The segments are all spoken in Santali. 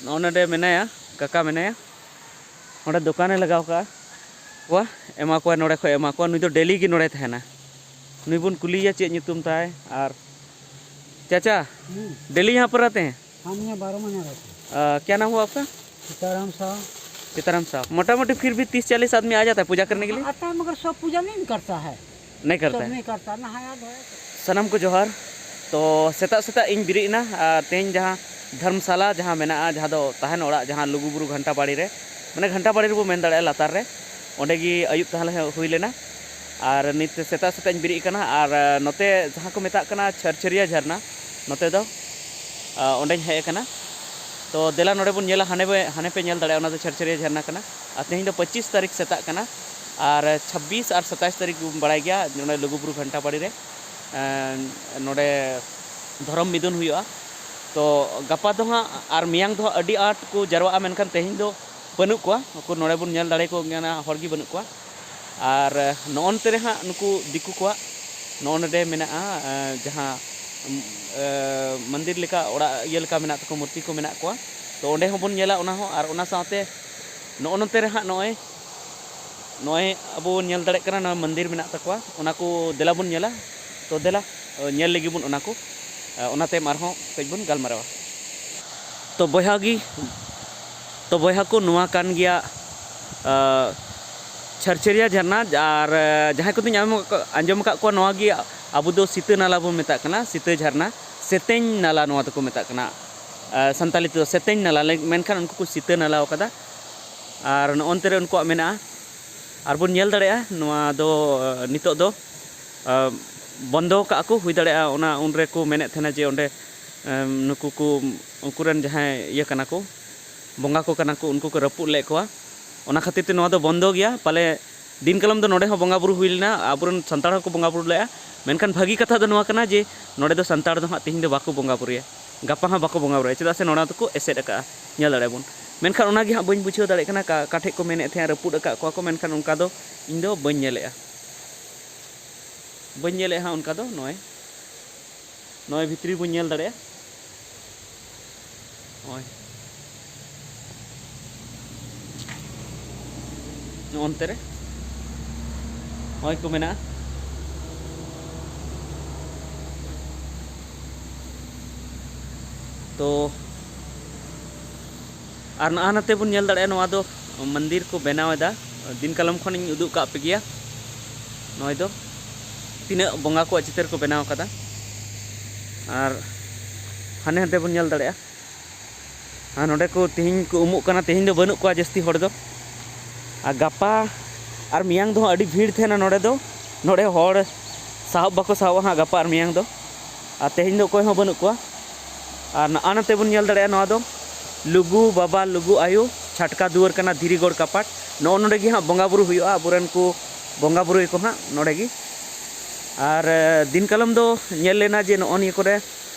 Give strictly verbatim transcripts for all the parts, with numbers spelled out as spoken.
ᱱᱚᱜᱼᱚ ᱱᱚᱰᱮ ᱢᱮᱱᱟᱭᱟ, ᱠᱟᱠᱟ ᱢᱮᱱᱟᱭᱟ, ᱚᱸᱰᱮ ᱫᱚᱠᱟᱱᱮ ᱞᱟᱜᱟᱣ ᱠᱟᱜᱼᱟ ᱠᱚᱣᱟ, ᱮᱢᱟ ᱠᱚᱣᱟ, ᱱᱚᱰᱮ ᱠᱷᱚᱡ ᱮᱢᱟ ᱠᱚᱣᱟ᱾ ᱱᱩᱭ ᱫᱚ ᱰᱮᱞᱤ ᱜᱮ ᱱᱚᱰᱮ ᱛᱟᱦᱮᱱᱟ᱾ ᱱᱩᱭ ᱵᱚᱱ ᱠᱩᱞᱤᱭᱮᱭᱟ ᱪᱮᱫ ᱧᱩᱛᱩᱢ ᱛᱟᱭ᱾ ᱟᱨ ᱪᱟᱪᱟ, ᱦᱩᱸ। डेली यहाँ पर रहते हैं? हम यहाँ बारह महीना रहते हैं। क्या नाम हुआ आपका? सीताराम साहू। सीताराम साहू। मोटा मोटी फिर भी तीस चालीस आदमी आ जाता है पूजा करने के लिए? आता है, मगर सब पूजा नहीं करता है। नहीं करता सब है। नहीं करता, नहाया धोया। ᱥᱟᱱᱟᱢ ᱠᱚ ᱡᱚᱦᱟᱨ। ᱛᱚ ᱥᱮᱛᱟᱜ ᱥᱮᱛᱟᱜ ᱤᱧ ᱵᱮᱨᱮᱫ ᱮᱱᱟ, ᱟᱨ ᱛᱮᱦᱮᱧ ᱡᱟᱦᱟᱸ ᱫᱷᱚᱨᱢᱥᱟᱞᱟ ᱡᱟᱦᱟᱸ ᱢᱮᱱᱟᱜᱼᱟ, ᱡᱟᱦᱟᱸ ᱫᱚ ᱛᱟᱦᱮᱱ ᱚᱲᱟᱜ, ᱡᱟᱦᱟᱸ ᱞᱩᱜᱩᱵᱩᱨᱩ ᱜᱷᱟᱱᱴᱟ ᱵᱟᱲᱤ ᱨᱮ, ᱢᱟᱱᱮ ᱜᱷᱟᱱᱴᱟ ᱵᱟᱲᱤ ᱨᱮᱵᱚ ᱢᱮᱱ ᱫᱟᱲᱮᱭᱟᱜᱼᱟ, ᱞᱟᱛᱟᱨ ᱨᱮ, ᱚᱸᱰᱮ ᱜᱮ ᱟᱹᱭᱩᱵ ᱛᱟᱦᱞᱮ ᱦᱩᱭ ᱞᱮᱱᱟ᱾ ᱟᱨ ᱱᱤᱛ ᱥᱮᱛᱟᱜ ᱥᱮᱛᱟᱜ ᱤᱧ ᱵᱮᱨᱮᱫ ᱟᱠᱟᱱᱟ, ᱟᱨ ᱱᱚᱛᱮ ᱡᱟᱦᱟᱸ ᱠᱚ ᱢᱮᱛᱟᱜ ᱠᱟᱱᱟ ᱪᱷᱟᱨᱪᱷᱟᱹᱨᱤᱭᱟ ᱡᱷᱟᱨᱱᱟ, ᱱᱚᱛᱮ ᱫᱚ ᱚᱸᱰᱮᱧ ᱦᱮᱡ ᱟᱠᱟᱱᱟ᱾ ᱛᱚ ᱫᱮᱞᱟ, ᱱᱚᱰᱮ ᱵᱚᱱ ᱧᱮᱞᱟ, ᱦᱟᱱᱮ ᱯᱮ ᱦᱟᱱᱮ ᱯᱮ ᱧᱮᱞ ᱫᱟᱲᱮᱭᱟᱜᱼᱟ, ᱚᱱᱟ ᱫᱚ ᱪᱷᱟᱨᱪᱷᱟᱹᱨᱤᱭᱟ ᱡᱷᱟᱨᱱᱟ ᱠᱟᱱᱟ᱾ ᱟᱨ ᱛᱮᱦᱮᱧ ᱫᱚ ᱯᱚᱸᱪᱤᱥ ᱛᱟᱹᱨᱤᱠᱷ ᱥᱮᱛᱟᱜ ᱠᱟᱱᱟ, ᱟᱨ ᱪᱷᱟᱵᱵᱤᱥ ᱟᱨ ᱥᱟᱛᱟᱥ ᱛᱟᱹᱨᱤᱠᱷ ᱵᱚᱱ ᱵᱟᱲᱟᱭ ᱜᱮᱭᱟ, ᱱᱚᱰᱮ ᱞᱩᱜᱩᱵᱩᱨᱩ ᱜᱷᱟᱱᱴᱟ ᱵᱟᱲᱤ ᱨᱮ ᱱᱚᱰᱮ ᱫᱷᱚᱨᱚᱢ ᱢᱤᱫᱩᱱ ᱦᱩᱭᱩᱜᱼᱟ᱾ ᱛᱚ ᱜᱟᱯᱟ ᱫᱚ ᱦᱟᱸᱜ ᱟᱨ ᱢᱮᱭᱟᱝ ᱫᱚ ᱦᱟᱸᱜ ᱟᱹᱰᱤ ᱟᱸᱴ ᱠᱚ ᱡᱟᱨᱣᱟᱜᱼᱟ, ᱢᱮᱱᱠᱷᱟᱱ ᱛᱮᱦᱮᱧ ᱫᱚ ᱵᱟᱹᱱᱩᱜ ᱠᱚᱣᱟ᱾ ᱩᱱᱠᱩ ᱱᱚᱰᱮ ᱵᱚᱱ ᱧᱮᱞ ᱫᱟᱲᱮ ᱠᱚ ᱠᱟᱱᱟ, ᱦᱚᱲ ᱜᱮ ᱵᱟᱹᱱᱩᱜ ᱠᱚᱣᱟ᱾ ᱟᱨ ᱱᱚᱜᱼᱚ ᱱᱚᱛᱮ ᱨᱮ ᱦᱟᱸᱜ ᱱᱩᱠᱩ ᱫᱤᱠᱩ ᱠᱚᱣᱟᱜ ᱱᱚᱜᱼᱚ ᱱᱚᱰᱮ ᱢᱮᱱᱟᱜᱼᱟ, ᱡᱟᱦᱟᱸ ᱢᱚᱱᱫᱤᱨ ᱞᱮᱠᱟ, ᱚᱲᱟᱜ ᱤᱭᱟᱹ ᱞᱮᱠᱟ ᱢᱮᱱᱟᱜ ᱛᱟᱠᱚ, ᱢᱩᱨᱛᱤ ᱠᱚ ᱢᱮᱱᱟᱜ ᱠᱚᱣᱟ᱾ ᱛᱚ ᱚᱸᱰᱮ ᱦᱚᱸᱵᱚᱱ ᱧᱮᱞᱟ ᱚᱱᱟ ᱦᱚᱸ᱾ ᱟᱨ ᱚᱱᱟ ᱥᱟᱶᱛᱮ ᱱᱚᱜᱼᱚ ᱱᱚᱛᱮ ᱨᱮ ᱦᱟᱸᱜ ᱱᱚᱜᱼᱚᱭ ᱱᱚᱜᱼᱚᱭ ᱟᱵᱚ ᱧᱮᱞ ᱫᱟᱲᱮᱭᱟᱜ ᱠᱟᱱᱟ, ᱱᱚᱣᱟ ᱢᱚᱱᱫᱤᱨ ᱢᱮᱱᱟᱜ ᱛᱟᱠᱚᱣᱟ, ᱚᱱᱟ ᱠᱚ ᱫᱮᱞᱟ ᱵᱚᱱ ᱧᱮᱞᱟ᱾ ᱛᱚ ᱫᱮᱞᱟ, ᱧᱮᱞ ᱞᱟᱹᱜᱤᱫ ᱵᱚᱱ ᱚᱱᱟ ᱠᱚ, ᱚᱱᱟ ᱛᱟᱭᱚᱢ ᱟᱨᱦᱚᱸ ᱠᱟᱹᱡ ᱵᱚᱱ ᱜᱟᱞᱢᱟᱨᱟᱣᱟ᱾ ᱛᱚ ᱵᱚᱭᱦᱟ ᱜᱮ, ᱛᱚ ᱵᱚᱭᱦᱟ ᱠᱚ, ᱱᱚᱣᱟ ᱠᱟᱱ ᱜᱮᱭᱟ ᱪᱷᱟᱨᱪᱷᱟᱹᱨᱤᱭᱟ ᱡᱷᱟᱨᱱᱟ᱾ ᱟᱨ ᱡᱟᱦᱟᱸᱭ ᱠᱚᱫᱚᱧ ᱟᱸᱡᱚᱢ ᱟᱸᱡᱚᱢ ᱟᱠᱟᱫ ᱠᱚᱣᱟ, ᱱᱚᱣᱟ ᱜᱮ ᱟᱵᱚ ᱫᱚ ᱥᱤᱛᱟᱹ ᱱᱟᱞᱟ ᱵᱚᱱ ᱢᱮᱛᱟᱜ ᱠᱟᱱᱟ, ᱥᱤᱛᱟᱹ ᱡᱷᱟᱨᱱᱟ, ᱥᱮᱛᱮᱧ ᱱᱟᱞᱟ ᱱᱚᱣᱟ ᱫᱚᱠᱚ ᱢᱮᱛᱟᱜ ᱠᱟᱱᱟ᱾ ᱥᱟᱱᱛᱟᱞᱤ ᱛᱮᱫᱚ ᱥᱮᱛᱮᱧ ᱱᱟᱞᱟ, ᱢᱮᱱᱠᱷᱟᱱ ᱩᱱᱠᱩ ᱠᱚ ᱥᱤᱛᱟᱹ ᱱᱟᱞᱟ ᱟᱠᱟᱫᱟ᱾ ᱟᱨ ᱱᱚᱜᱼᱚ ᱱᱚᱛᱮ ᱨᱮ ᱩᱱᱠᱩᱣᱟᱜ ᱢᱮᱱᱟᱜᱼᱟ᱾ ᱟᱨ ᱵᱚᱱ ᱧᱮᱞ ᱫᱟᱲᱮᱭᱟᱜᱼᱟ, ᱱᱚᱣᱟ ᱫᱚ ᱱᱤᱛᱚᱜ ᱫᱚ ᱵᱚᱱᱫᱚ ᱠᱟᱜᱼᱟ ᱠᱚ᱾ ᱦᱩᱭ ᱫᱟᱲᱮᱭᱟᱜᱼᱟ ᱚᱱᱟ ᱩᱱ ᱨᱮᱠᱚ ᱢᱮᱱᱮᱫ ᱛᱟᱦᱮᱱᱟ ᱡᱮ ᱚᱸᱰᱮ ᱱᱩᱠᱩ ᱠᱚ, ᱩᱱᱠᱩ ᱨᱮᱱ ᱡᱟᱦᱟᱸᱭ ᱤᱭᱟᱹ ᱠᱟᱱᱟ ᱠᱚ, ᱵᱚᱸᱜᱟ ᱠᱚ ᱠᱟᱱᱟ ᱠᱚ, ᱩᱱᱠᱩ ᱠᱚ ᱨᱟᱹᱯᱩᱫ ᱞᱮᱫ ᱠᱚᱣᱟ᱾ ᱚᱱᱟ ᱠᱷᱟᱹᱛᱤᱨ ᱛᱮ ᱱᱚᱣᱟ ᱫᱚ ᱵᱚᱱᱫᱚ ᱜᱮᱭᱟ᱾ ᱯᱟᱞᱮ ᱫᱤᱱ ᱠᱟᱞᱚᱢ ᱫᱚ ᱱᱚᱰᱮ ᱦᱚᱸ ᱵᱚᱸᱜᱟ ᱵᱩᱨᱩ ᱦᱩᱭ ᱞᱮᱱᱟ, ᱟᱵᱚᱨᱮᱱ ᱥᱟᱱᱛᱟᱲ ᱦᱚᱸᱠᱚ ᱵᱚᱸᱜᱟ ᱵᱩᱨᱩ ᱞᱮᱫᱼᱟ᱾ ᱢᱮᱱᱠᱷᱟᱱ ᱵᱷᱟᱹᱜᱤ ᱠᱟᱛᱷᱟ ᱫᱚ ᱱᱚᱣᱟ ᱠᱟᱱᱟ ᱡᱮ ᱱᱚᱰᱮ ᱫᱚ ᱥᱟᱱᱛᱟᱲ ᱫᱚ ᱦᱟᱸᱜ ᱛᱮᱦᱮᱧ ᱫᱚ ᱵᱟᱠᱚ ᱵᱚᱸᱜᱟ ᱵᱩᱨᱩᱭᱟ, ᱜᱟᱯᱟ ᱦᱚᱸ ᱵᱟᱠᱚ ᱵᱚᱸᱜᱟ ᱵᱩᱨᱩᱭᱟ, ᱪᱮᱫᱟᱜ ᱥᱮ ᱱᱚᱰᱮ ᱫᱚᱠᱚ ᱮᱥᱮᱫ ᱟᱠᱟᱫᱼᱟ᱾ ᱧᱮᱞ ᱫᱟᱲᱮᱭᱟᱜ ᱵᱚᱱ᱾ ᱢᱮᱱᱠᱷᱟᱱ ᱚᱱᱟ ᱜᱮ ᱦᱟᱸᱜ ᱵᱟᱹᱧ ᱵᱩᱡᱷᱟᱹᱣ ᱫᱟᱲᱮᱭᱟᱜ ᱠᱟᱱᱟ, ᱚᱠᱟ ᱚᱠᱟ ᱴᱷᱮᱡ ᱠᱚ ᱢᱮᱱᱮᱫ ᱛᱟᱦᱮᱸᱫ ᱨᱟᱹᱯᱩᱫ ᱟᱠᱟᱫ ᱠᱚᱣᱟ ᱠᱚ, ᱢᱮᱱᱠᱷᱟᱱ ᱚᱱᱠᱟ ᱫᱚ ᱤᱧ ᱫᱚ ᱵᱟᱹᱧ ᱧᱮᱞᱮᱜᱼᱟ᱾ ᱵᱟᱹᱧ ᱧᱮᱞᱮᱫ ᱦᱟᱸᱜ ᱚᱱᱠᱟ ᱫᱚ᱾ ᱱᱚᱜᱼᱚᱭ, ᱱᱚᱜᱼᱚᱭ ᱵᱷᱤᱛᱨᱤ ᱵᱚᱱ ᱧᱮᱞ ᱫᱟᱲᱮᱭᱟᱜᱼᱟ᱾ ᱱᱚᱜᱼᱚᱭ, ᱚᱱᱛᱮ ᱨᱮ ᱱᱚᱜᱼᱚᱭ ᱠᱚ ᱢᱮᱱᱟᱜᱼᱟ᱾ ᱛᱚ ᱟᱨ ᱱᱚᱜᱼᱚ ᱱᱚᱛᱮ ᱵᱚᱱ ᱧᱮᱞ ᱫᱟᱲᱮᱭᱟᱜᱼᱟ, ᱱᱚᱣᱟ ᱫᱚ ᱢᱚᱱᱫᱤᱨ ᱠᱚ ᱵᱮᱱᱟᱣ ᱮᱫᱟ᱾ ᱫᱤᱱ ᱠᱟᱞᱚᱢ ᱠᱷᱚᱱᱤᱧ ᱩᱫᱩᱜ ᱠᱟᱜ ᱯᱮ ᱜᱮᱭᱟ᱾ ᱱᱚᱜᱼᱚᱭ ᱫᱚ ᱛᱤᱱᱟᱹᱜ ᱵᱚᱸᱜᱟ ᱠᱚᱣᱟᱜ ᱪᱤᱛᱟᱹᱨ ᱠᱚ ᱵᱮᱱᱟᱣ ᱠᱟᱫᱟ᱾ ᱟᱨ ᱦᱟᱱᱮ ᱦᱟᱱᱛᱮ ᱵᱚᱱ ᱧᱮᱞ ᱫᱟᱲᱮᱭᱟᱜᱼᱟ, ᱟᱨ ᱱᱚᱸᱰᱮ ᱠᱚ ᱛᱮᱦᱮᱧ ᱠᱚ ᱩᱢᱩᱜ ᱠᱟᱱᱟ᱾ ᱛᱮᱦᱮᱧ ᱫᱚ ᱵᱟᱹᱱᱩᱜ ᱠᱚᱣᱟ ᱡᱟᱹᱥᱛᱤ ᱦᱚᱲ ᱫᱚ᱾ ᱟᱨ ᱜᱟᱯᱟ ᱟᱨ ᱢᱮᱭᱟᱝ ᱫᱚ ᱦᱟᱸᱜ ᱟᱹᱰᱤ ᱵᱷᱤᱲ ᱛᱟᱦᱮᱱᱟ ᱱᱚᱸᱰᱮ ᱫᱚ᱾ ᱱᱚᱸᱰᱮ ᱦᱚᱲ ᱥᱟᱦᱚᱵ ᱵᱟᱠᱚ ᱥᱟᱦᱚᱵᱼᱟ ᱦᱟᱸᱜ ᱜᱟᱯᱟ ᱟᱨ ᱢᱮᱭᱟᱝ ᱫᱚ᱾ ᱟᱨ ᱛᱮᱦᱮᱧ ᱫᱚ ᱚᱠᱚᱭ ᱦᱚᱸ ᱵᱟᱹᱱᱩᱜ ᱠᱚᱣᱟ᱾ ᱟᱨ ᱱᱚᱜᱼᱚ ᱱᱚᱛᱮ ᱵᱚᱱ ᱧᱮᱞ ᱫᱟᱲᱮᱭᱟᱜᱼᱟ, ᱱᱚᱣᱟ ᱫᱚ ᱞᱩᱜᱩ ᱵᱟᱵᱟ, ᱞᱩᱜᱩ ᱟᱭᱳ ᱪᱷᱟᱴᱠᱟ ᱫᱩᱣᱟᱹᱨ ᱠᱟᱱᱟ, ᱫᱷᱤᱨᱤᱜᱚᱲ ᱠᱟᱯᱟᱴ᱾ ᱱᱚᱜᱼᱚ ᱱᱚᱸᱰᱮ ᱜᱮ ᱦᱟᱸᱜ ᱵᱚᱸᱜᱟ ᱵᱩᱨᱩ ᱦᱩᱭᱩᱜᱼᱟ, ᱟᱵᱚᱨᱮᱱ ᱠᱚ ᱵᱚᱸᱜᱟ ᱵᱩᱨᱩᱭᱟᱠᱚ ᱦᱟᱸᱜ ᱱᱚᱸᱰᱮ ᱜᱮ᱾ ᱟᱨ ᱫᱤᱱ ᱠᱟᱞᱚᱢ ᱫᱚ ᱧᱮᱞ ᱞᱮᱱᱟ ᱡᱮ ᱱᱚᱜᱼᱚ ᱱᱤᱭᱟᱹ ᱠᱚᱨᱮ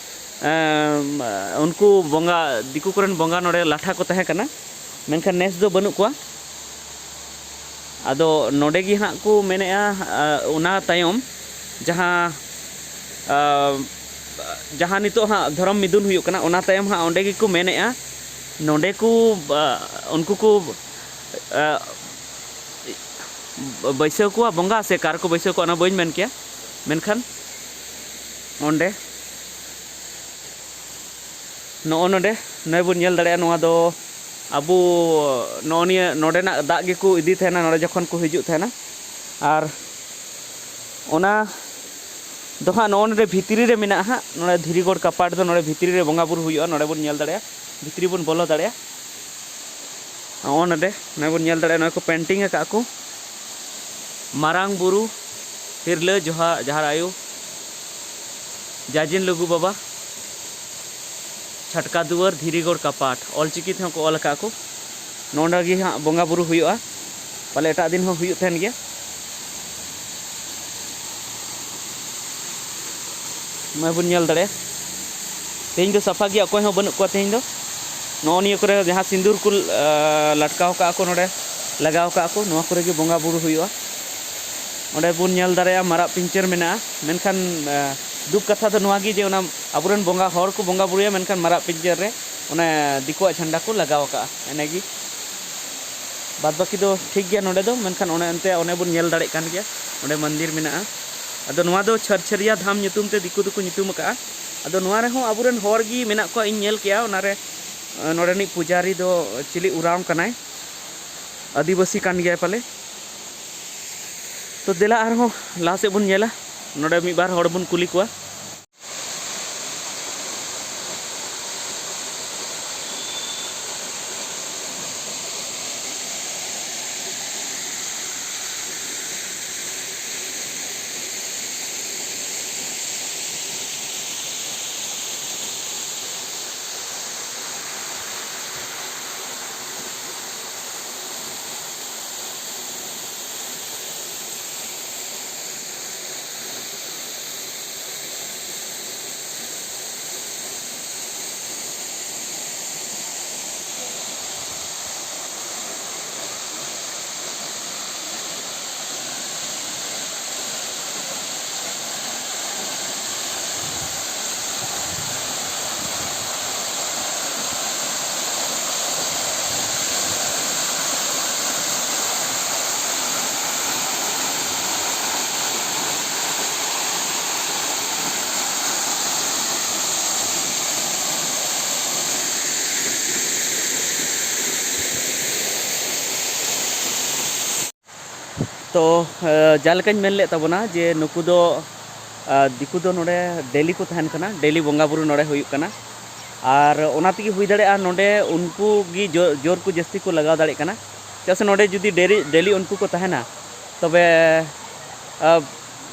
ᱮᱢ, ᱩᱱᱠᱩ ᱵᱚᱸᱜᱟ, ᱫᱤᱠᱩ ᱠᱚᱨᱮᱱ ᱵᱚᱸᱜᱟ ᱱᱚᱰᱮ ᱞᱟᱴᱷᱟ ᱠᱚ ᱛᱟᱦᱮᱸ ᱠᱟᱱᱟ, ᱢᱮᱱᱠᱷᱟᱱ ᱱᱮᱥ ᱫᱚ ᱵᱟᱹᱱᱩᱜ ᱠᱚᱣᱟ᱾ ᱟᱫᱚ ᱱᱚᱰᱮ ᱜᱮ ᱦᱟᱸᱜ ᱠᱚ ᱢᱮᱱᱮᱫᱼᱟ, ᱟ, ᱚᱱᱟ ᱛᱟᱭᱚᱢ ᱡᱟᱦᱟᱸ, ᱟ, ᱡᱟᱦᱟᱸ ᱱᱤᱛᱚᱜ ᱦᱟᱸᱜ ᱫᱷᱚᱨᱚᱢ ᱢᱤᱫᱩᱱ ᱦᱩᱭᱩᱜ ᱠᱟᱱᱟ, ᱚᱱᱟ ᱛᱟᱭᱚᱢ ᱦᱟᱸᱜ ᱚᱸᱰᱮ ᱜᱮᱠᱚ ᱢᱮᱱᱮᱫᱼᱟ, ᱱᱚᱰᱮ ᱠᱚ, ᱟ, ᱩᱱᱠᱩ ᱠᱚ, ᱟ, ᱵᱟᱹᱭᱥᱟᱹᱣ ᱠᱚᱣᱟ ᱵᱚᱸᱜᱟ ᱥᱮ ᱚᱠᱟ ᱨᱮᱠᱚ ᱵᱟᱹᱭᱥᱟᱹᱣ ᱠᱚᱣᱟ, ᱚᱱᱟ ᱵᱟᱹᱧ ᱢᱮᱱ ᱠᱮᱭᱟ, ᱢᱮᱱᱠᱷᱟᱱ ᱚᱸᱰᱮ ᱱᱚᱜᱼᱚ ᱱᱚᱰᱮ ᱱᱚᱜᱼᱚᱭ ᱵᱚᱱ ᱧᱮᱞ ᱫᱟᱲᱮᱭᱟᱜᱼᱟ, ᱱᱚᱣᱟ ᱫᱚ ᱟᱵᱚ ᱱᱚᱜᱼᱚ ᱱᱤᱭᱟᱹ ᱱᱚᱰᱮᱱᱟᱜ ᱫᱟᱜ ᱜᱮᱠᱚ ᱤᱫᱤ ᱛᱟᱦᱮᱱᱟ ᱱᱚᱰᱮ ᱡᱚᱠᱷᱚᱱ ᱠᱚ ᱦᱤᱡᱩᱜ ᱛᱟᱦᱮᱱᱟ᱾ ᱟᱨ ᱚᱱᱟ ᱫᱚ ᱦᱟᱸᱜ ᱱᱚᱜᱼᱚ ᱱᱚᱰᱮ ᱵᱷᱤᱛᱨᱤ ᱨᱮ ᱢᱮᱱᱟᱜᱼᱟ ᱦᱟᱸᱜ, ᱱᱚᱰᱮ ᱫᱷᱤᱨᱤᱜᱚᱲ ᱠᱟᱯᱟᱴ ᱫᱚ ᱱᱚᱰᱮ ᱵᱷᱤᱛᱨᱤ ᱨᱮ ᱵᱚᱸᱜᱟ ᱵᱩᱨᱩ ᱦᱩᱭᱩᱜᱼᱟ᱾ ᱱᱚᱰᱮ ᱵᱚᱱ ᱧᱮᱞ ᱫᱟᱲᱮᱭᱟᱜᱼᱟ, ᱵᱷᱤᱛᱨᱤ ᱵᱚᱱ ᱵᱚᱞᱚ ᱫᱟᱲᱮᱭᱟᱜᱼᱟ᱾ ᱱᱚᱜᱼᱚ ᱱᱚᱰᱮ ᱱᱚᱜᱼᱚᱭ ᱵᱚᱱ ᱧᱮᱞ ᱫᱟᱲᱮᱭᱟᱜᱼᱟ, ᱱᱚᱜᱼᱚᱭ ᱠᱚ ᱯᱮᱱᱴᱤᱝ ᱟᱠᱟᱫ ᱠᱚ, ᱢᱟᱨᱟᱝ ᱵᱩᱨᱩ, ᱛᱤᱨᱞᱟᱹ ᱡᱚᱦᱟ-, ᱡᱟᱦᱟᱨ ᱟᱭᱳ, ᱡᱟᱡᱮᱱ ᱞᱩᱜᱩ ᱵᱟᱵᱟ, ᱪᱷᱟᱴᱠᱟ ᱫᱩᱣᱟᱹᱨ, ᱫᱷᱤᱨᱤᱜᱚᱲ ᱠᱟᱯᱟᱴ, ᱚᱞᱪᱤᱠᱤ ᱛᱮᱦᱚᱸ ᱠᱚ ᱚᱞ ᱟᱠᱟᱫ ᱠᱚ᱾ ᱱᱚᱰᱮ ᱜᱮ ᱦᱟᱸᱜ ᱵᱚᱸᱜᱟ ᱵᱩᱨᱩ ᱦᱩᱭᱩᱜᱼᱟ, ᱯᱟᱞᱮ ᱮᱴᱟᱜ ᱫᱤᱱ ᱦᱚᱸ ᱦᱩᱭᱩᱜ ᱛᱟᱦᱮᱱ ᱜᱮᱭᱟ᱾ ᱱᱚᱜᱼᱚᱭ ᱵᱚᱱ ᱧᱮᱞ ᱫᱟᱲᱮᱭᱟᱜᱼᱟ, ᱛᱮᱦᱮᱧ ᱫᱚ ᱥᱟᱯᱷᱟ ᱜᱮᱭᱟ, ᱚᱠᱚᱭ ᱦᱚᱸ ᱵᱟᱹᱱᱩᱜ ᱠᱚᱣᱟ ᱛᱮᱦᱮᱧ ᱫᱚ᱾ ᱱᱚᱜᱼᱚ ᱱᱤᱭᱟᱹ ᱠᱚᱨᱮ ᱡᱟᱦᱟᱸ ᱥᱤᱸᱫᱩᱨ ᱠᱚ, ᱟ, ᱞᱟᱴᱠᱟᱣ ᱠᱟᱜᱼᱟ ᱠᱚ ᱱᱚᱰᱮ, ᱞᱟᱜᱟᱣ ᱠᱟᱜᱼᱟ ᱠᱚ, ᱱᱚᱣᱟ ᱠᱚᱨᱮ ᱜᱮ ᱵᱚᱸᱜᱟ ᱵᱩᱨᱩ ᱦᱩᱭᱩᱜᱼᱟ᱾ ᱚᱸᱰᱮ ᱵᱚᱱ ᱧᱮᱞ ᱫᱟᱲᱮᱭᱟᱜᱼᱟ, ᱢᱟᱨᱟᱜ ᱯᱤᱧᱪᱟᱹᱨ ᱢᱮᱱᱟᱜᱼᱟ, ᱢᱮᱱᱠᱷᱟᱱ, ᱟ, ᱫᱩᱠ ᱠᱟᱛᱷᱟ ᱫᱚ ᱱᱚᱣᱟ ᱜᱮ ᱡᱮ ᱚᱱᱟ ᱟᱵᱚᱨᱮᱱ ᱵᱚᱸᱜᱟ, ᱦᱚᱲ ᱠᱚ ᱵᱚᱸᱜᱟ ᱵᱩᱨᱩᱭᱟ, ᱢᱮᱱᱠᱷᱟᱱ ᱢᱟᱨᱟᱜ ᱯᱤᱧᱪᱟᱹᱨ ᱨᱮ ᱚᱱᱮ ᱫᱤᱠᱩᱣᱟᱜ ᱡᱷᱟᱱᱰᱟ ᱠᱚ ᱞᱟᱜᱟᱣ ᱠᱟᱜᱼᱟ, ᱤᱱᱟᱹᱜᱮ᱾ ᱵᱟᱫᱽ ᱵᱟᱹᱠᱤ ᱫᱚ ᱴᱷᱤᱠ ᱜᱮᱭᱟ ᱱᱚᱰᱮ ᱫᱚ, ᱢᱮᱱᱠᱷᱟᱱ ᱚᱱᱮ ᱚᱱᱛᱮ ᱚᱱᱮ ᱵᱚᱱ ᱧᱮᱞ ᱫᱟᱲᱮᱭᱟᱜ ᱠᱟᱱ ᱜᱮᱭᱟ, ᱚᱸᱰᱮ ᱢᱚᱱᱫᱤᱨ ᱢᱮᱱᱟᱜᱼᱟ᱾ ᱟᱫᱚ ᱱᱚᱣᱟ ᱫᱚ ᱪᱷᱟᱨᱪᱷᱟᱹᱨᱤᱭᱟ ᱫᱷᱟᱢ ᱧᱩᱛᱩᱢ ᱛᱮ ᱫᱤᱠᱩ ᱫᱚᱠᱚ ᱧᱩᱛᱩᱢ ᱟᱠᱟᱫᱼᱟ᱾ ᱟᱫᱚ ᱱᱚᱣᱟ ᱨᱮᱦᱚᱸ ᱟᱵᱚᱨᱮᱱ ᱦᱚᱲ ᱜᱮ ᱢᱮᱱᱟᱜ ᱠᱚᱣᱟ, ᱤᱧ ᱧᱮᱞ ᱠᱮᱜᱼᱟ ᱚᱱᱟᱨᱮ᱾ ᱱᱚᱰᱮᱱᱤᱡ ᱯᱩᱡᱟᱨᱤ ᱫᱚ ᱪᱤᱞᱤ ᱳᱨᱟᱣ ᱠᱟᱱᱟᱭ, ᱟᱹᱫᱤᱵᱟᱹᱥᱤ ᱠᱟᱱ ᱜᱮᱭᱟᱭ ᱯᱟᱞᱮ᱾ ᱛᱚ ᱫᱮᱞᱟ ᱟᱨᱦᱚᱸ ᱞᱟᱦᱟ ᱥᱮᱫ ᱵᱚᱱ ᱧᱮᱞᱟ, ᱱᱚᱰᱮ ᱢᱤᱫ ᱵᱟᱨ ᱦᱚᱲ ᱵᱚᱱ ᱠᱩᱞᱤ ᱠᱚᱣᱟ᱾ ᱛᱚ, ᱮ, ᱡᱟᱦᱟᱸ ᱞᱮᱠᱟᱧ ᱢᱮᱱ ᱞᱮᱫ ᱛᱟᱵᱚᱱᱟ ᱡᱮ ᱱᱩᱠᱩ ᱫᱚ, ᱟ, ᱫᱤᱠᱩ ᱫᱚ ᱱᱚᱰᱮ ᱰᱮᱞᱤ ᱠᱚ ᱛᱟᱦᱮᱱ ᱠᱟᱱᱟ, ᱰᱮᱞᱤ ᱵᱚᱸᱜᱟ ᱵᱩᱨᱩ ᱱᱚᱰᱮ ᱦᱩᱭᱩᱜ ᱠᱟᱱᱟ᱾ ᱟᱨ ᱚᱱᱟ ᱛᱮᱜᱮ ᱦᱩᱭ ᱫᱟᱲᱮᱭᱟᱜᱼᱟ ᱱᱚᱰᱮ ᱩᱱᱠᱩ ᱜᱮ ᱡᱳ-, ᱡᱳᱨ ᱠᱚ ᱡᱟᱹᱥᱛᱤ ᱠᱚ ᱞᱟᱜᱟᱣ ᱫᱟᱲᱮᱭᱟᱜ ᱠᱟᱱᱟ, ᱪᱮᱫᱟᱜ ᱥᱮ ᱱᱚᱰᱮ ᱡᱩᱫᱤ ᱰᱮᱞᱤ, ᱰᱮᱞᱤ ᱩᱱᱠᱩ ᱠᱚ ᱛᱟᱦᱮᱱᱟ, ᱛᱚᱵᱮ, ᱟ,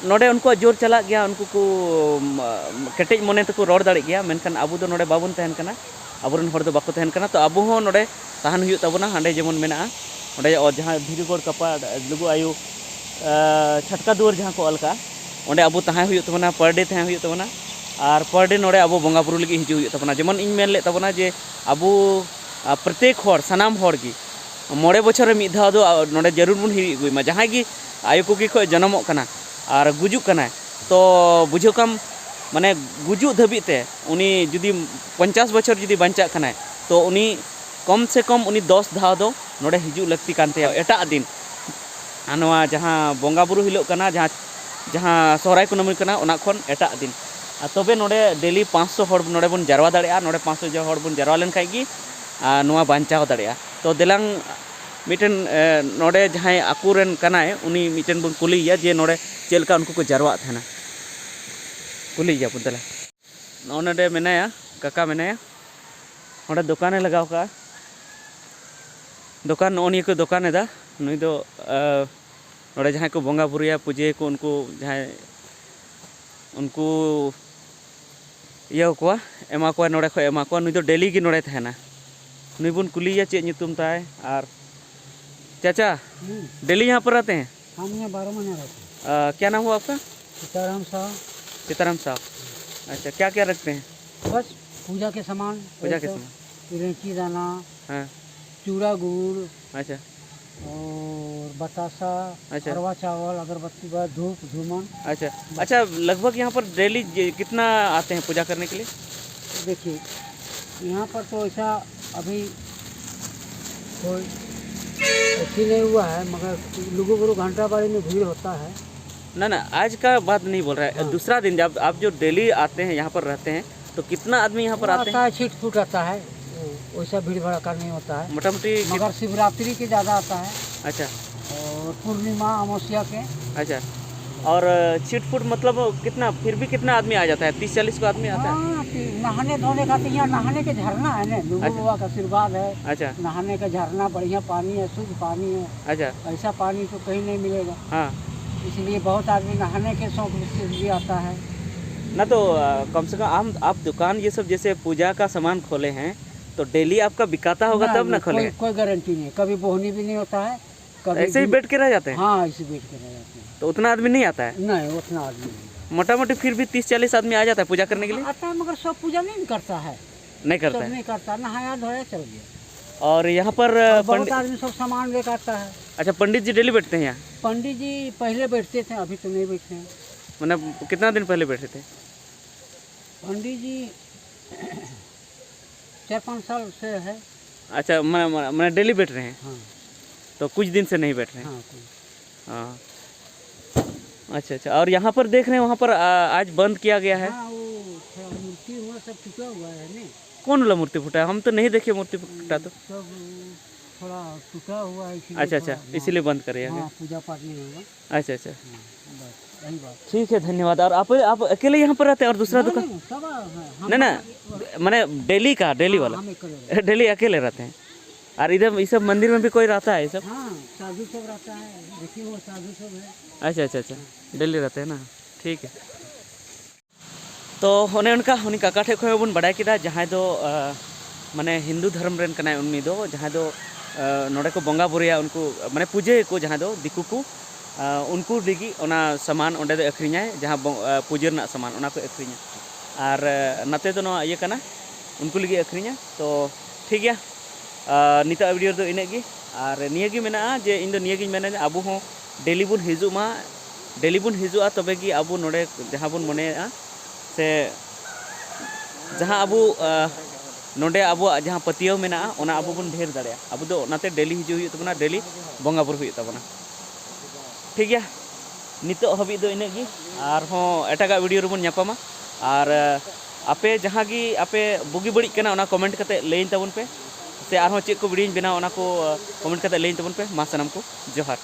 ᱱᱚᱰᱮ ᱩᱱᱠᱩᱣᱟᱜ ᱡᱳᱨ ᱪᱟᱞᱟᱜ ᱜᱮᱭᱟ, ᱩᱱᱠᱩ ᱠᱚ, ᱢ-, ᱠᱮᱴᱮᱡ ᱢᱚᱱᱮ ᱛᱮᱠᱚ ᱨᱚᱲ ᱫᱟᱲᱮᱜ ᱜᱮᱭᱟ, ᱢᱮᱱᱠᱷᱟᱱ ᱟᱵᱚ ᱫᱚ ᱱᱚᱰᱮ ᱵᱟᱵᱚᱱ ᱛᱟᱦᱮᱱ ᱠᱟᱱᱟ, ᱟᱵᱚᱨᱮᱱ ᱦᱚᱲ ᱫᱚ ᱵᱟᱠᱚ ᱛᱟᱦᱮᱱ ᱠᱟᱱᱟ᱾ ᱛᱚ ᱟᱵᱚ ᱦᱚᱸ ᱱᱚᱰᱮ ᱛᱟᱦᱮᱱ ᱦᱩᱭᱩᱜ ᱛᱟᱵᱚᱱᱟ᱾ ᱦᱟᱸᱰᱮ ᱡᱮᱢᱚᱱ ᱢᱮᱱᱟᱜᱼᱟ, ᱚᱸᱰᱮ ᱚ-, ᱡᱟᱦᱟᱸ ᱫᱷᱤᱨᱤᱜᱚᱲ ᱠᱟᱯᱟᱲ, ᱞᱩᱜᱩ ᱟᱭᱳ, ᱟ, ᱪᱷᱟᱴᱠᱟ ᱫᱩᱣᱟᱹᱨ ᱡᱟᱦᱟᱸ ᱠᱚ ᱚᱞ ᱠᱟᱜᱼᱟ, ᱚᱸᱰᱮ ᱟᱵᱚ ᱛᱟᱦᱮᱸ ᱦᱩᱭᱩᱜ ᱛᱟᱵᱚᱱᱟ, per day ᱛᱟᱦᱮᱸ ᱦᱩᱭᱩᱜ ᱛᱟᱵᱚᱱᱟ᱾ ᱟᱨ per day ᱱᱚᱰᱮ ᱟᱵᱚ ᱵᱚᱸᱜᱟ ᱵᱩᱨᱩ ᱞᱟᱹᱜᱤᱫ ᱦᱤᱡᱩᱜ ᱦᱩᱭᱩᱜ ᱛᱟᱵᱚᱱᱟ᱾ ᱡᱮᱢᱚᱱ ᱤᱧ ᱢᱮᱱ ᱞᱮᱫ ᱛᱟᱵᱚᱱᱟ ᱡᱮ ᱟᱵᱚ, ᱟ, ᱯᱨᱚᱛᱮᱠ ᱦᱚᱲ, ᱥᱟᱱᱟᱢ ᱦᱚᱲ ᱜᱮ ᱢᱚᱬᱮ ᱵᱚᱪᱷᱚᱨ ᱨᱮ ᱢᱤᱫ ᱫᱷᱟᱣ ᱫᱚ, ᱟ, ᱱᱚᱰᱮ ᱡᱟᱹᱨᱩᱲ ᱵᱚᱱ ᱦᱤᱨᱤ ᱟᱹᱜᱩᱭ ᱢᱟ᱾ ᱡᱟᱦᱟᱸᱭ ᱜᱮ ᱟᱭᱳ ᱠᱚᱜᱮ ᱠᱷᱚᱱ ᱡᱚᱱᱚᱢᱚᱜ ᱠᱟᱱᱟ ᱟᱨ ᱜᱩᱡᱩᱜ ᱠᱟᱱᱟᱭ, ᱛᱚ ᱵᱩᱡᱷᱟᱹᱣ ᱠᱟᱢ, ᱢᱟᱱᱮ ᱜᱩᱡᱩᱜ ᱫᱷᱟᱹᱵᱤᱡ ᱛᱮ ᱩᱱᱤ ᱡᱩᱫᱤ ᱯᱚᱧᱪᱟᱥ ᱵᱚᱪᱷᱚᱨ ᱡᱩᱫᱤ ᱵᱟᱧᱪᱟᱜ ᱠᱟᱱᱟᱭ, ᱛᱚ ᱩᱱᱤ ᱠᱚᱢ ᱥᱮ ᱠᱚᱢ ᱩᱱᱤ ᱫᱚᱥ ᱫᱷᱟᱣ ᱫᱚ ᱱᱚᱰᱮ ᱦᱤᱡᱩᱜ ᱞᱟᱹᱠᱛᱤ ᱠᱟᱱ ᱛᱟᱭᱟ, ᱮᱴᱟᱜ ᱫᱤᱱ᱾ ᱟᱨ ᱱᱚᱣᱟ ᱡᱟᱦᱟᱸ ᱵᱚᱸᱜᱟ ᱵᱩᱨᱩ ᱦᱤᱞᱳᱜ ᱠᱟᱱᱟ, ᱡᱟᱦᱟᱸ, ᱡᱟᱦᱟᱸ ᱥᱚᱦᱨᱟᱭ ᱠᱩᱱᱟᱹᱢᱤ ᱠᱟᱱᱟ, ᱚᱱᱟ ᱠᱷᱚᱱ ᱮᱴᱟᱜ ᱫᱤᱱ᱾ ᱟᱨ ᱛᱚᱵᱮ ᱱᱚᱰᱮ ᱰᱮᱞᱤ ᱯᱟᱸᱪᱥᱚ ᱦᱚᱲ ᱱᱚᱰᱮ ᱵᱚᱱ ᱡᱟᱨᱣᱟ ᱫᱟᱲᱮᱭᱟᱜᱼᱟ᱾ ᱱᱚᱰᱮ ᱯᱟᱸᱪᱥᱚ ᱡᱚᱱ ᱦᱚᱲ ᱵᱚᱱ ᱡᱟᱨᱣᱟ ᱞᱮᱱᱠᱷᱟᱱ ᱜᱮ, ᱟᱨ ᱱᱚᱣᱟ ᱵᱟᱧᱪᱟᱣ ᱫᱟᱲᱮᱭᱟᱜᱼᱟ᱾ ᱛᱚ ᱫᱮᱞᱟᱝ ᱢᱤᱫᱴᱮᱱ, ᱮ, ᱱᱚᱰᱮ ᱡᱟᱦᱟᱸᱭ ᱟᱠᱚ ᱨᱮᱱ ᱠᱟᱱᱟᱭ, ᱩᱱᱤ ᱢᱤᱫᱴᱮᱱ ᱵᱚᱱ ᱠᱩᱞᱤᱭᱮᱭᱟ ᱡᱮ ᱱᱚᱰᱮ ᱪᱮᱫ ᱞᱮᱠᱟ ᱩᱱᱠᱩ ᱠᱚ ᱡᱟᱨᱣᱟᱜ ᱛᱟᱦᱮᱱᱟ᱾ ᱠᱩᱞᱤᱭᱮᱭᱟ ᱵᱚᱱ, ᱫᱮᱞᱟ᱾ ᱱᱚᱜᱼᱚ ᱱᱚᱰᱮ ᱢᱮᱱᱟᱭᱟ, ᱠᱟᱠᱟ ᱢᱮᱱᱟᱭᱟ, ᱚᱸᱰᱮ ᱫᱚᱠᱟᱱᱮ ᱞᱟᱜᱟᱣ ᱠᱟᱜᱼᱟ᱾ ᱫᱚᱠᱟᱱ, ᱱᱚᱜᱼᱚ ᱱᱤᱭᱟᱹ ᱠᱚ ᱫᱚᱠᱟᱱ ᱮᱫᱟ᱾ ᱱᱩᱭ ᱫᱚ, ᱟᱸ, ᱱᱚᱰᱮ ᱡᱟᱦᱟᱸᱭ ᱠᱚ ᱵᱚᱸᱜᱟ ᱵᱩᱨᱩᱭᱟ, ᱯᱩᱡᱟᱹᱭᱟᱠᱚ, ᱩᱱᱠᱩ ᱡᱟᱦᱟᱸᱭ, ᱩᱱᱠᱩ ᱤᱭᱟᱹ ᱠᱚᱣᱟ, ᱮᱢᱟ ᱠᱚᱣᱟ, ᱱᱚᱰᱮ ᱠᱷᱚᱡ ᱮᱢᱟ ᱠᱚᱣᱟ᱾ ᱱᱩᱭ ᱫᱚ ᱰᱮᱞᱤ ᱜᱮ ᱱᱚᱰᱮ ᱛᱟᱦᱮᱱᱟ᱾ ᱱᱩᱭ ᱵᱚᱱ ᱠᱩᱞᱤᱭᱮᱭᱟ ᱪᱮᱫ ᱧᱩᱛᱩᱢ ᱛᱟᱭ᱾ ᱟᱨ ᱪᱟᱪᱟ, ᱦᱩᱸ᱾ ᱰᱮᱞᱤ ᱭᱟᱦᱟᱸ ᱯᱟᱨ ᱟᱛᱮ ᱦᱮᱸ? हम यहाँ बारह महीना रहते हैं। आ, क्या नाम हुआ आपका? सीताराम साहु। सीताराम साहु। अच्छा, क्या क्या रखते हैं? बस पूजा के सामान, पूजा यही के सब। सामान। इलायची दाना, हाँ। चूड़ा गुड़, अच्छा। और बतासा, अच्छा। अरवा चावल, अगरबत्ती, बस धूप, धूमन। अच्छा। बस। अच्छा, लगभग यहाँ पर डेली जे-, कितना आते हैं पूजा करने के लिए? देखिए, यहाँ पर तो ऐसा अभी कोई ऐसी नहीं हुआ है, मगर लुगुबुरु घंटा बाड़ी में भीड़ होता है। ना, ना, आज का बात नहीं बोल रहा है। हाँ। दूसरा दिन जब आप जो डेली आते हैं, यहाँ पर रहते हैं, तो कितना आदमी यहाँ पर वो आते आता हैं? है, छिट फुट आता है, वो वैसा भीड़ भड़ाका नहीं होता है। मोटामोटी कित- मगर शिवरात्रि के ज़्यादा आता है। अच्छा। और पूर्णिमा, अमावस्या के। अच्छा। और, अ, छिट फुट मतलब कितना, फिर भी कितना आदमी आ जाता है? तीस चालीस को आदमी आता है? हाँ, तो नहाने धोने का तो यहाँ नहाने के झरना है ना, लुगु अच्छा। बाबा का आशीर्वाद है। अच्छा। नहाने का झरना, बढ़िया पानी है, शुद्ध पानी है। अच्छा। ऐसा पानी तो कहीं नहीं मिलेगा। हाँ। इसलिए बहुत आदमी नहाने के शौक से भी आता है। ना तो, अ, कम से कम हम, आप दुकान ये सब जैसे पूजा का सामान खोले हैं, तो डेली आपका बिकाता होगा ना, तब ना ना, खोले कोई, हैं? कोई गारंटी नहीं है। कभी बोहनी भी नहीं होता है, कभी ऐसे ही भी बैठ के रह जाते हैं? हाँ, ऐसे बैठ के रह जाते हैं। तो उतना आदमी नहीं आता है? नहीं, उतना आदमी नहीं। मोटा मोटी फिर भी तीस चालीस आदमी आ जाता है पूजा करने के लिए? आता है, मगर सब पूजा नहीं करता है। नहीं करता सब है? नहीं करता, नहाया धोया चल गया। और यहाँ पर, और बहुत पंडित आदमी सब सामान लेकर आता है। अच्छा, पंडित जी डेली बैठते हैं यहाँ? पंडित जी पहले बैठते थे, अभी तो नहीं बैठते हैं। मतलब कितना दिन पहले बैठे थे? पंडित जी चार पाँच साल से है। अच्छा, मैं, मैं, मैं डेली बैठ रहे हैं? हाँ। तो कुछ दिन से नहीं बैठ रहे हैं? हाँ, कोई। हाँ। अच्छा, अच्छा। और यहाँ पर देख रहे हैं, वहाँ पर, आ, आज बंद किया गया है। हाँ, वो थोड़ा मूर्ति हुआ, सब टूटा हुआ है नहीं। कौन वाला मूर्ति फूटा है? हम तो नहीं देखे मूर्ति फूटा तो। सब थोड़ा टूटा हुआ है, इसीलिए अच्छा, अच्छा, थोड़ा, इसीलिए बंद कर रहे हैं। हाँ, पूजा पाठ नहीं होगा। अच्छा, अच्छा, हाँ, बस यही बात। ठीक है, धन्यवाद। और आप, आप अकेले यहाँ पर रहते हैं और दूसरा नहीं, दुकान? नहीं, सब है, हम नहीं ना, मैंने डेली का, डेली हाँ, वाला। हम एक करेंगे। डेली अकेले रहते हैं। और इधर ये सब मंदिर में भी कोई रहता है ये सब? हाँ, साधु सब रहता है, देखिए वो साधु सब है। अच्छा, अच्छा, अच्छा, डेली रहते हैं ना। ठीक है। ᱛᱚ ᱚᱱᱮ ᱚᱱᱠᱟ ᱩᱱᱤ ᱠᱟᱠᱟ ᱴᱷᱮᱡ ᱠᱷᱚᱡ ᱵᱚᱱ ᱵᱟᱰᱟᱭ ᱠᱮᱫᱟ, ᱡᱟᱦᱟᱸᱭ ᱫᱚ ᱟᱸ, ᱢᱟᱱᱮ ᱦᱤᱱᱫᱩ ᱫᱷᱚᱨᱚᱢ ᱨᱮᱱ ᱠᱟᱱᱟᱭ ᱩᱱᱤ ᱫᱚ, ᱡᱟᱦᱟᱸᱭ ᱫᱚ ᱟᱸ, ᱱᱚᱰᱮ ᱠᱚ ᱵᱚᱸᱜᱟ ᱵᱩᱨᱩᱭᱟ, ᱩᱱᱠᱩ ᱢᱟᱱᱮ ᱯᱩᱡᱟᱹᱭᱟᱠᱚ, ᱡᱟᱦᱟᱸᱭ ᱫᱚ ᱫᱤᱠᱩ ᱠᱚ, ᱟᱸ, ᱩᱱᱠᱩ ᱞᱟᱹᱜᱤᱫ ᱚᱱᱟ ᱥᱟᱢᱟᱱ ᱚᱸᱰᱮ ᱫᱚ ᱟᱹᱠᱷᱨᱤᱧᱟᱭ, ᱡᱟᱦᱟᱸ ᱵᱚ- ᱟᱸ, ᱯᱩᱡᱟᱹ ᱨᱮᱱᱟᱜ ᱥᱟᱢᱟᱱ, ᱚᱱᱟ ᱠᱚ ᱟᱹᱠᱷᱨᱤᱧᱟ᱾ ᱟᱨ ᱟᱸ, ᱱᱟᱛᱮ ᱫᱚ ᱱᱚᱣᱟ ᱤᱭᱟᱹ ᱠᱟᱱᱟ, ᱩᱱᱠᱩ ᱞᱟᱹᱜᱤᱫ ᱟᱹᱠᱷᱨᱤᱧᱟ᱾ ᱛᱚ ᱴᱷᱤᱠ ᱜᱮᱭᱟ, ᱟᱸ, ᱱᱤᱛᱚᱜ ᱵᱷᱤᱰᱤᱭᱳ ᱨᱮᱫᱚ ᱤᱱᱟᱹᱜ ᱜᱮ᱾ ᱟᱨ ᱱᱤᱭᱟᱹ ᱜᱮ ᱢᱮᱱᱟᱜᱼᱟ ᱡᱮ ᱤᱧ ᱫᱚ ᱱᱤᱭᱟᱹ ᱜᱤᱧ ᱢᱮᱱᱟ ᱡᱮ ᱟᱵᱚ ᱦᱚᱸ ᱰᱮᱞᱤ ᱵᱚᱱ ᱦᱤᱡᱩᱜ ᱢᱟ, ᱰᱮᱞᱤ ᱵᱚᱱ ᱦᱤᱡᱩᱜᱼᱟ, ᱛᱚᱵᱮ ᱜᱮ ᱟᱵᱚ ᱱᱚᱰᱮ ᱡᱟᱦᱟᱸ ᱵᱚᱱ ᱢᱚᱱᱮᱭᱮᱫᱼᱟ ᱥᱮ ᱡᱟᱦᱟᱸ ᱟᱵᱚ, ᱟᱸ, ᱱᱚᱰᱮ ᱟᱵᱚᱣᱟᱜ ᱡᱟᱦᱟᱸ ᱯᱟᱹᱛᱭᱟᱹᱣ ᱢᱮᱱᱟᱜᱼᱟ, ᱚᱱᱟ ᱟᱵᱚ ᱵᱚᱱ ᱰᱷᱮᱨ ᱫᱟᱲᱮᱭᱟᱜᱼᱟ᱾ ᱟᱵᱚ ᱫᱚ ᱚᱱᱟᱛᱮ ᱰᱮᱞᱤ ᱦᱤᱡᱩᱜ ᱦᱩᱭᱩᱜ ᱛᱟᱵᱚᱱᱟ, ᱰᱮᱞᱤ ᱵᱚᱸᱜᱟ ᱵᱩᱨᱩ ᱦᱩᱭᱩᱜ ᱛᱟᱵᱚᱱᱟ᱾ ᱴᱷᱤᱠ ᱜᱮᱭᱟ, ᱱᱤᱛᱚᱜ ᱦᱟᱹᱵᱤᱡ ᱫᱚ ᱤᱱᱟᱹᱜ ᱜᱮ, ᱟᱨᱦᱚᱸ ᱮᱴᱟᱜᱟᱜ ᱵᱷᱤᱰᱤᱭᱳ ᱨᱮᱵᱚᱱ ᱧᱟᱯᱟᱢᱟ᱾ ᱟᱨ ᱟᱯᱮ ᱡᱟᱦᱟᱸ ᱜᱮ ᱟᱯᱮ ᱵᱩᱜᱤ ᱵᱟᱹᱲᱤᱡ ᱠᱟᱱᱟ, ᱚᱱᱟ ᱠᱚᱢᱮᱱᱴ ᱠᱟᱛᱮ ᱞᱟᱹᱭᱟᱹᱧ ᱛᱟᱵᱚᱱ ᱯᱮ, ᱥᱮ ᱟᱨᱦᱚᱸ ᱪᱮᱫ ᱠᱚ ᱵᱷᱤᱰᱤᱭᱳᱧ ᱵᱮᱱᱟᱣᱟ, ᱚᱱᱟ ᱠᱚ ᱠᱚᱢᱮᱱᱴ ᱠᱟᱛᱮ ᱞᱟᱹᱭᱟᱹᱧ ᱛᱟᱵᱚᱱ ᱯᱮ᱾ ᱢᱟ ᱥᱟᱱᱟᱢ ᱠᱚ ᱡᱚᱦᱟᱨ᱾